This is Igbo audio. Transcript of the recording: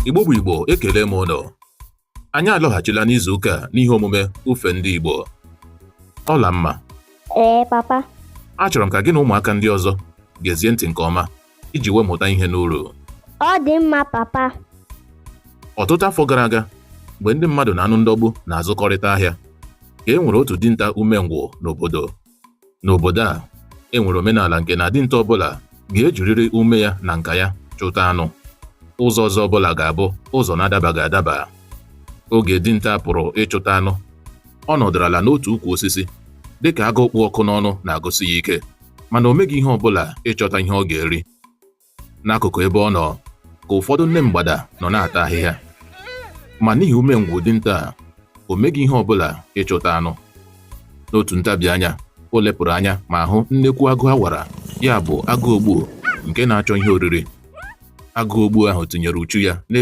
Igbo bụ Igbo, ekele m ụnụ. Anyị alọghachila n'izuụka a n'ihe omume Ufe Ndị Igbo. Ọlamma. Ee, papa. Achọrọ m ka gị na ụmụaka ndị ọzọ gezie ntị nke ọma iji wee mụta ihe n'uru. Ọ dị mma, papa. Ọtụtụ afọ gara aga, mgbe ndị mmadụ na anụ ndọgbu na-azụkọrịta ahịa, ka e nwere otu dinta umengwụ n'obodo. N'obodo a, e nwere omenala nke na dinta ọbụla ga-ejirịrị ume ya na nka ya chụta anụ. Ụzọ ọzọ ọbụla ga-abụ ụzọ na-adabaghị adaba. Oge dinta pụrụ ịchụta anụ, ọ nọdụrụ ala n'otu ukwu osisi dịka agụụ kpụ ọkụ n'ọnụ na-agụsi ya ike, mana o meghị ihe ọbụla ịchọta ihe ọ ga-eri. N'akụkụ ebe ọ nọ ka ụfọdụ nne mgbada nọ na-ata ahịhịa, ma n'ihi umengwụ dinta a, o meghị ihe ọbụla ịchụta anụ. N'otu ntabi anya, o lepụrụ anya ma hụ nnekwu agụ awara, ya bụ agụ ogbu nke na-achọ ihe oriri. Agụ ogbu ahụ tinyere uchu ya n'ebe